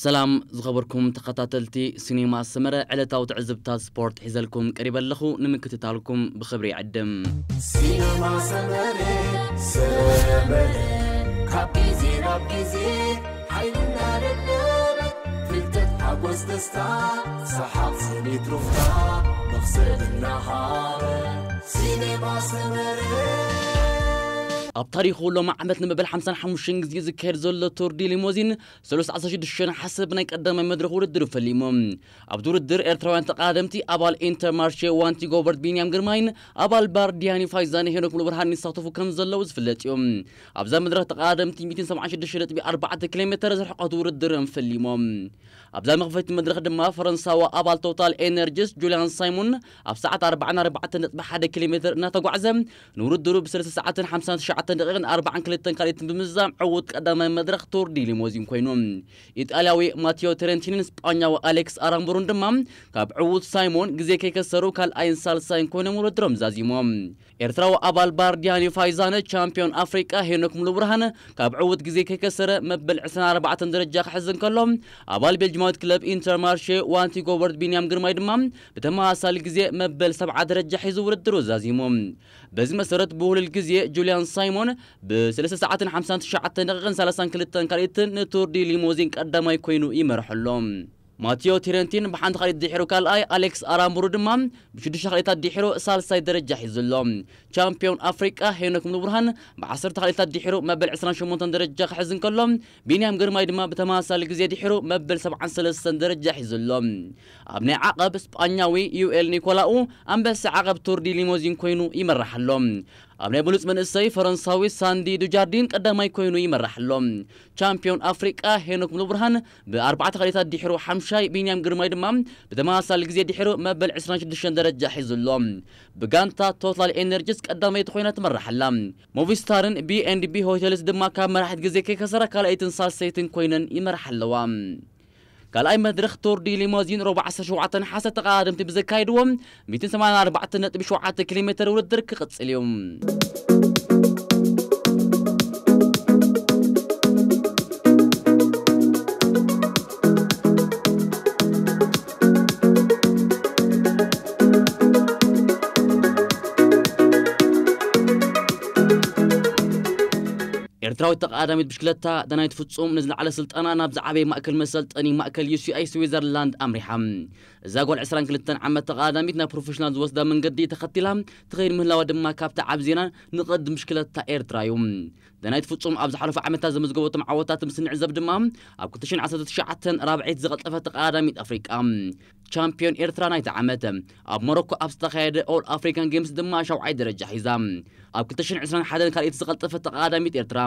ሰላም ዝኸበርኩም ተኸታተልቲ ሲኔማ ሰመረ፣ ዕለታዊ ትዕዝብታት ስፖርት ሒዘልኩም ቀሪበ ኣለኹ። ንምክትታልኩም ብኽብሪ ይዕድም። ሲነማ ሰመረ፣ ሰመረ፣ ካብ ግዜ ናብ ግዜ ሓይልና ደለበ፣ ፍልጠት ሓጎስ ደስታ፣ ሰሓቕ ስኒት ሩፍታ፣ መኽሰብ እናሃበ። ሲነማ ሰመረ። ኣብ ታሪኹ ሎም ዓመት ንመበል ሓምሳን ሓሙሽተን ግዜ ዝካየድ ዘሎ ቱር ዲ ሊሞዚን ሰለስተ ዓሰርተ ሽዱሽተ ነሓሰ ብናይ ቀዳማይ መድረኽ ውድድር ፈሊሙ። ኣብዚ ውድድር ኤርትራውያን ተቐዳደምቲ ኣባል ኢንተርማርሼ ዋንቲ ጎበርት ቢንያም ግርማይን ኣባል ባር ዲያኒ ፋይዛን ሄኖክ ሙሉብርሃን ይሳተፉ ከም ዘለዉ ዝፍለጥ እዩ። ኣብዛ መድረኽ ተቐዳደምቲ ሚእትን ሰብዓን ሽዱሽተ ነጥቢ ኣርባዕተ ኪሎ ሜተር ዝርሕቐት ውድድር እዮም ፈሊሞም። ኣብዛ መኽፈቲ መድረኽ ድማ ፈረንሳዊ ኣባል ቶታል ኤነርጂስ ጁልያን ሳይሞን ኣብ ሰዓት ኣርባዓን ኣርባዕተን ነጥቢ ሓደ ኪሎ ሜተር እናተጓዕዘ ንውድድሩ ብሰለስተ ሰዓትን ሓምሳን ትሽዓተን ደቂቕን ኣርባዓን ክልተን ካልኢትን ብምዝዛም ዕዉት ቀዳማይ መድረኽ ቱር ዲ ሊሞዚን ኮይኑ። ኢጣልያዊ ማቴዮ ትሬንቲንን ስጳኛዊ ኣሌክስ ኣራምቡሩን ድማ ካብ ዕዉት ሳይሞን ግዜ ከይከሰሩ ካልኣይን ሳልሳይን ኮይኖም ውድድሮም ዛዚሞም። ኤርትራዊ ኣባል ባር ዲያኒ ፋይዛነ ቻምፒዮን ኣፍሪቃ ሄኖክ ሙሉብርሃን ካብ ዕዉት ግዜ ከይከሰረ መበል ዕስራን ኣርባዕተን ደረጃ ክሕዝ እንከሎ፣ ኣባል ቤልጅማዊት ክለብ ኢንተርማርሼ ዋንቲ ጎበርት ቢንያም ግርማይ ድማ ብተመሳሳሊ ግዜ መበል ሰብዓ ደረጃ ሒዙ ውድድሩ ዛዚሙ። በዚ መሰረት ብውህሉል ግዜ ጁልያን ሳይሞን ብሰለስተ ሰዓትን ሓምሳን ትሽዓተን ደቂቕን ሰላሳን ክልተን ካልኢትን ንቱር ዲ ሊሞዚን ቀዳማይ ኮይኑ ይመርሖ ኣሎ። ማቴዮ ቲረንቲን ብሓንቲ ካልኢት ድሒሩ ካልኣይ፣ ኣሌክስ ኣራምቡሩ ድማ ብሽዱሽተ ካልኢታት ድሒሩ ሳልሳይ ደረጃ ሒዙ ኣሎ። ቻምፒዮን ኣፍሪቃ ሄኖክ ሙሉብርሃን ብዓሰርተ ካልኢታት ድሒሩ መበል ዕስራን ሸሞንተን ደረጃ ክሕዝ እንከሎ፣ ቢንያም ግርማይ ድማ ብተመሳሳሊ ግዜ ድሒሩ መበል ሰብዓን ሰለስተን ደረጃ ሒዙ ኣሎ። ኣብ ናይ ዓቐብ ስጳኛዊ ዩኤል ኒኮላኡ ኣንበሳ ዓቐብ ቱር ዲ ሊሞዚን ኮይኑ ይመራሕ ኣሎ። ኣብ ናይ ብሉጽ መንእሰይ ፈረንሳዊ ሳንዲ ዱጃርዲን ቀዳማይ ኮይኑ ይመራሕ ኣሎ። ቻምፒዮን ኣፍሪቃ ሄኖክ ሙሉብርሃን ብኣርባዕተ ካልኢታት ድሒሩ ሓምሻይ፣ ቢንያም ግርማይ ድማ ብተመሳሳሊ ግዜ ድሒሩ መበል ዕስራን ሽዱሽተን ደረጃ ሒዙ ኣሎ። ብጋንታ ቶታል ኤነርጂስ ቀዳመይቲ ኮይና ትመራሕ ኣላ። ሞቪስታርን ቢ ኤንድ ቢ ሆቴልስ ድማ ካብ መራሒት ግዜ ከይከሰራ ካልኣይትን ሳልሰይትን ኮይነን ይመርሓ ኣለዋ። ካልኣይ መድረኽ ቱር ዲ ሊሞዚን ረቡዕ ዓሰርተ ሸውዓተ ነሓሰ ተቐዳደምቲ ብዘካየድዎ ሚእትን ሰማንያን ኣርባዕተን ነጥቢ ሸውዓተ ኪሎ ሜተር ውድድር ክቕጽል እዩ። ኤርትራዊት ተቐዳዳሚት ብሽክለታ ዳናይት ፍጹም ንዝለዓለ ስልጠና ናብ ዝዓበየ ማእከል መሰልጠኒ ማእከል ዩ ሲ ኣይ ስዊዘርላንድ ኣምሪሓ። እዛ ጓል ዕስራን ክልተን ዓመት ተቐዳዳሚት ናብ ፕሮፌሽናል ዝወስዳ መንገዲ ተኸቲላ ትኸይድ ምህላዋ ድማ ካብቲ ዓቢ ዜና ንቕድድም ብሽክለታ ኤርትራ እዩ። ዳናይት ፍጹም ኣብ ዝሓለፉ ዓመታት ዘመዝገበቶም ዓወታት ምስ ንዕዘብ ድማ ኣብ ክልተ ሽሕን ዓሰርተ ትሽዓተን ራብዐይቲ ዝቐልጠፈት ተቐዳዳሚት ኣፍሪቃ። ቻምፒዮን ኤርትራ ናይቲ ዓመት ኣብ ሞሮኮ ኣብ ዝተኻየደ ኦል ኣፍሪካን ጌምስ ድማ ሻውዓይ ደረጃ ሒዛ። ኣብ ክልተ ሽሕን ዕስራን ሓደን ካልኣይቲ ዝቐልጠፈት ተቐዳዳሚት ኤርትራ።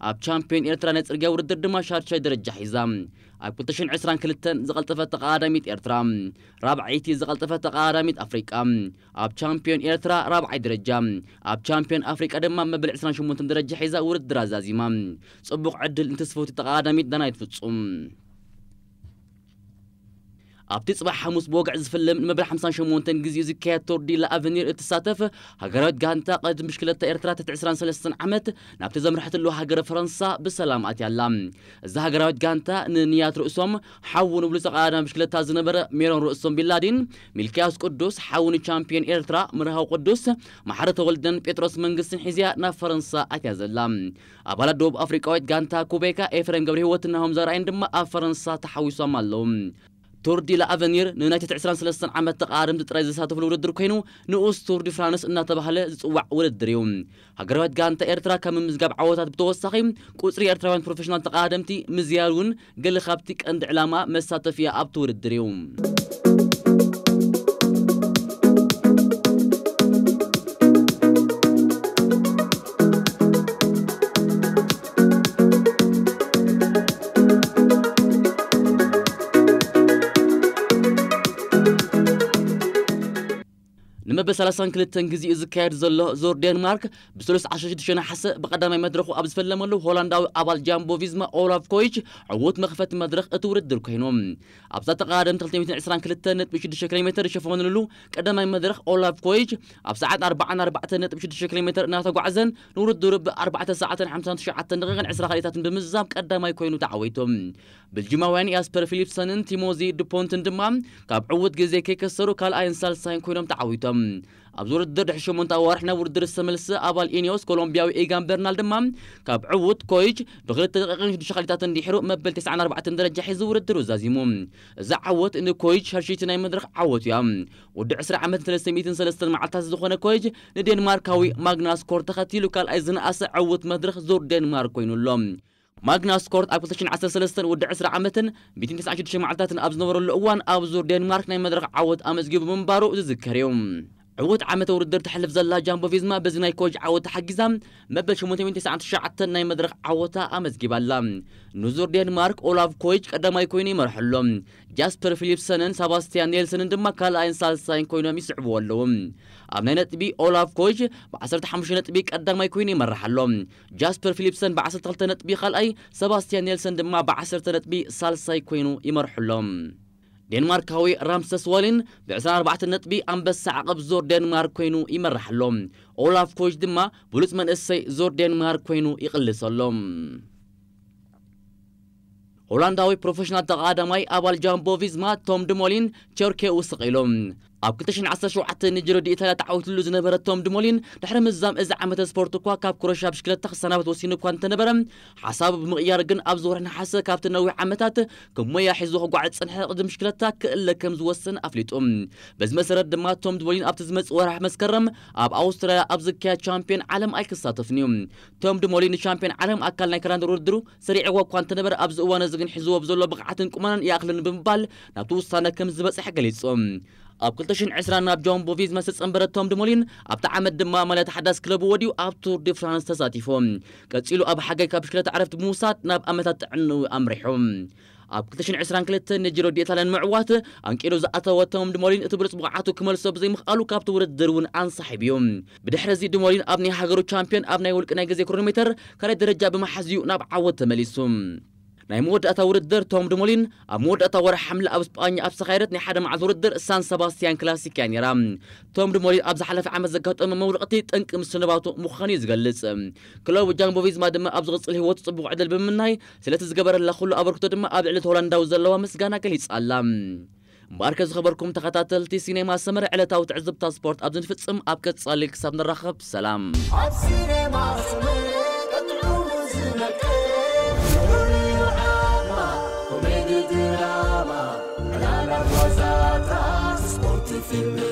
ኣብ ቻምፒዮን ኤርትራ ናይ ጽርግያ ውድድር ድማ ሻድሻይ ደረጃ ሒዛ። ኣብ ክልተ ሽሕን ዕስራን ክልተን ዝቐልጠፈት ተቐዳዳሚት ኤርትራ። ራብዐይቲ ዝቐልጠፈት ተቐዳዳሚት ኣፍሪቃ። ኣብ ቻምፒዮን ኤርትራ ራብዓይ ደረጃ። ኣብ ቻምፒዮን ኣፍሪቃ ድማ መበል ዕስራን ሸሞንተን ደረጃ ሒዛ ውድድር ኣዛዚማ። ጽቡቕ ዕድል ንትስፍውቲ ተቐዳዳሚት ዳናይት ፍጹም። ኣብቲ ጽባሕ ሓሙስ ብወግዒ ዝፍለም ንመበል ሓምሳን ሸሞንተን ግዜኡ ዝካየድ ቶር ዲ ላ ኣቨኒር እትሳተፍ ሃገራዊት ጋንታ ቅድድም ብሽክለታ ኤርትራ ትሕቲ ዕስራን ሰለስተን ዓመት ናብቲ ዘምርሐትሉ ሃገረ ፈረንሳ ብሰላም ኣትያ ኣላ። እዛ ሃገራዊት ጋንታ ንንያት ርእሶም ሓዉ ንብሉጽ ኣቐዳዳሚ ብሽክለታ ዝነበረ ሜሮን ርእሶም ቢላዲን፣ ሚልክያስ ቅዱስ ሓዉ ንቻምፒዮን ኤርትራ መርሃዊ ቅዱስ፣ ማሕረ ተወልደን ጴጥሮስ መንግስትን ሒዝያ ናብ ፈረንሳ ኣትያ ዘላ። ኣባላት ደቡብ ኣፍሪቃዊት ጋንታ ኩቤካ ኤፍሬም ገብረህይወትን ናሆም ዘርኣይን ድማ ኣብ ፈረንሳ ተሓዊሶም ኣለዉ። ቱር ዲ ላ ኣቨኒር ንናይ ትሕቲ ዕስራን ሰለስተን ዓመት ተቐዳደምቲ ጥራይ ዝሳተፍሉ ውድድር ኮይኑ፣ ንኡስ ቱር ዲ ፍራንስ እናተባህለ ዝጽዋዕ ውድድር እዩ። ሃገራዊት ጋንታ ኤርትራ ካብ ምምዝጋብ ዓወታት ብተወሳኺ፣ ቁጽሪ ኤርትራውያን ፕሮፌሽናል ተቐዳደምቲ ምዝያድ እውን ገለ ካብቲ ቀንዲ ዕላማ መሳተፊያ ኣብቲ ውድድር እዩ። ንመበል ሰላሳን ክልተን ግዜኡ ዝካየድ ዘሎ ዙር ዴንማርክ ብሰሉስ ዓሰርተ ሽዱሽተ ነሓሰ ብቐዳማይ መድረኹ ኣብ ዝፈለመሉ ሆላንዳዊ ኣባል ጃምቦ ቪዝማ ኦላፍ ኮይች ዕዉት መኽፈቲ መድረኽ እቲ ውድድር ኮይኑ ኣብዛ ተቐዳደምቲ ክልተ ሚእትን ዕስራን ክልተን ነጥቢ ሽዱሽተ ኪሎ ሜትር ዝሸፈኑሉ ቀዳማይ መድረኽ ኦላፍ ኮይች ኣብ ሰዓት ኣርባዓን ኣርባዕተን ነጥቢ ሽዱሽተ ኪሎ ሜትር እናተጓዕዘን ንውድድሩ ብኣርባዕተ ሰዓትን ሓምሳን ትሽዓተን ደቂቕን ዕስራ ካልኢታትን ብምዝዛም ቀዳማይ ኮይኑ ተዓዊቱ። ቤልጂማውያን ያስፐር ፊሊፕሰንን ቲሞዚ ዱፖንትን ድማ ካብ ዕዉት ግዜ ከይከሰሩ ካልኣይን ሳልሳይን ኮይኖም ተዓዊቶም። ኣብዚ ውድድር ድሕሪ ሸሞንተ ኣዋርሕ ናብ ውድድር ዝተመልሰ ኣባል ኢኒዮስ ኮሎምቢያዊ ኢጋን በርናል ድማ ካብ ዕዉት ኮይች ብክልተ ደቂቕን ሽዱሽተ ካልኢታትን ድሒሩ መበል ተስዓን ኣርባዕተን ደረጃ ሒዙ ውድድሩ ዛዚሙ። እዛ ዓወት ንኮይች ሻልሸይቲ ናይ መድረኽ ዓወት እያ። ወዲ ዕስራ ዓመት ሰለስተ ሚእትን ሰለስተን መዓልታት ዝኾነ ኮይች ንዴንማርካዊ ማግናስ ኮርት ተኸቲሉ ካልኣይ ዝነኣሰ ዕዉት መድረኽ ዙር ዴንማርክ ኮይኑ ኣሎ። ማግናስ ኮርት ኣብ ክልተ ሽሕን ዓሰርተ ሰለስተን ወዲ ዕስራ ዓመትን ሚእትን ተስዓን ሽዱሽተ መዓልታትን ኣብ ዝነበረሉ እዋን ኣብ ዙር ዴንማርክ ናይ መድረኽ ዓወት ኣመዝጊቡ ምንባሩ ዝዝከር እዩ። ዕዉት ዓመተ ውድድር ተሕልፍ ዘላ ጃምቦ ቪዝማ በዚ ናይ ኮይች ዓወት ተሓጊዛ መበል ሸሞንተ ሚእትን ተስዓን ትሽዓተን ናይ መድረኽ ዓወታ ኣመዝጊባ ኣላ። ንዙር ዴንማርክ ኦላፍ ኮይች ቀዳማይ ኮይኑ ይመርሑ ኣሎ። ጃስፐር ፊሊፕሰንን ሰባስቲያን ኔልሰንን ድማ ካልኣይን ሳልሳይን ኮይኖም ይስዕብዎ ኣለዉ። ኣብ ናይ ነጥቢ ኦላፍ ኮይች ብ ዓሰርተ ሓሙሽተ ነጥቢ ቀዳማይ ኮይኑ ይመርሕ ኣሎ። ጃስፐር ፊሊፕሰን ብ ዓሰርተ ክልተ ነጥቢ ካልኣይ፣ ሰባስቲያን ኔልሰን ድማ ብ ዓሰርተ ነጥቢ ሳልሳይ ኮይኑ ይመርሑ ኣሎ። ዴንማርካዊ ራምሰስ ዋሊን ብ ዕስራን ኣርባዕተን ነጥቢ ኣንበሳ ዓቐብ ዙር ዴንማርክ ኮይኑ ይመርሕ ኣሎ። ኦላፍ ኮይች ድማ ብሉጽ መንእሰይ ዙር ዴንማርክ ኮይኑ ይቕልስ ኣሎ። ሆላንዳዊ ፕሮፌሽናል ተቓዳማይ ኣባል ጃምቦ ቪዝማ ቶም ድሞሊን ቸርኬኡ ስቕ ኢሉ። ኣብ ክልተ ሽሕን ዓሰርተ ሸውዓተን ንጅሮ ዲ ኢታልያ ተዓዊትሉ ዝነበረ ቶም ድሞሊን ድሕሪ ምዛም እዚ ዓመተ ስፖርት እኳ ካብ ክሮሻ ብሽክለታ ክሰናበት ወሲኑ እኳ እንተነበረ ሓሳቡ ብምቕያር ግን ኣብዚ ወርሒ ነሓሰ ካብቲ ነዊሕ ዓመታት ከም ሞያ ሒዝዎ ክጓዓዝ ዝጸንሐ ቅድም ብሽክለታ ክእለ ከም ዝወስን ኣፍሊጡ። በዚ መሰረት ድማ ቶም ድሞሊን ኣብቲ ዝመጽእ ወርሒ መስከረም ኣብ ኣውስትራልያ ኣብ ዝካየድ ቻምፒዮን ዓለም ኣይክሳተፍን እዩ። ቶም ድሞሊን ንቻምፒዮን ዓለም ኣካል ናይ ክራንደር ውድድሩ ሰሪዕዎ እኳ እንተነበረ ኣብዚ እዋን እዚ ግን ሒዝዎ ብዘሎ ብቕዓትን ቁመናን ይኣኽለኒ ብምባል ናብቲ ውሳነ ከም ዝበጽሐ ገሊጹ። ኣብ ክልተ ሽሕን ዕስራን ናብ ጃምቦ ቪዝማ ዝተጸንበረ ቶም ድሞሊን ኣብቲ ዓመት ድማ ማልያ ተሓዳስ ክለቡ ወድዩ ኣብ ቱር ዲ ፍራንስ ተሳቲፉ። ቀጺሉ ኣብ ሓጋይ ካብ ብሽክለታ ዕረፍቲ ብምውሳድ ናብ ኣመታት ጥዕንኡ ኣምሪሑ። ኣብ ክልተ ሽሕን ዕስራን ክልተን ንጅሮ ዲ ኢታልያን ምዕዋት ኣንቂሩ ዝኣተወ ቶም ድሞሊን እቲ ብሉጽ ብቕዓቱ ክመልሶ ብዘይምኽኣሉ ካብቲ ውድድር እውን ኣንሳሒቡ እዩ። ብድሕሪ እዚ ድሞሊን ኣብ ናይ ሃገሩ ቻምፒዮን ኣብ ናይ ውልቂ ናይ ግዜ ክሮኖሜተር ካልኣይ ደረጃ ብምሓዝ እዩ ናብ ዓወት ተመሊሱ። ናይ መወዳእታ ውድድር ቶም ድሞሊን ኣብ መወዳእታ ወርሒ ሓምለ ኣብ ስጳኛ ኣብ ዝተኻየደት ናይ ሓደ መዓልቲ ውድድር ሳን ሰባስቲያን ክላሲክ እያ ነይራ። ቶም ድሞሊን ኣብ ዝሓለፈ ዓመት ዘጋጠመ መውደቕቲ ጠንቂ ምስንባቱ ምዃኑ እዩ ዝገልጽ። ክለቡ ጃምቦ ቪዝማ ድማ ኣብ ዝቕጽል ህይወቱ ጽቡቕ ዕድል ብምምናይ ስለቲ ዝገበረላ ኩሉ ኣበርክቶ ድማ ኣብ ልዕሊ እቲ ሆላንዳዊ ዘለዋ ምስጋና ገሊጻ ኣላ። እምበኣርከ ዝኸበርኩም ተኸታተልቲ ሲኔማ ሰመረ ዕለታዊ ትዕዝብታ ስፖርት ኣብዚ ንፍጽም። ኣብ ቀጻሊ ክሳብ ንራኸብ ሰላም። ኣብ ሲኔማ ሰመረ ቀጥዑ ዝመቀ ኮሜዲ ድራማ ዕላላት ዋዛታት ስፖርት ፊልም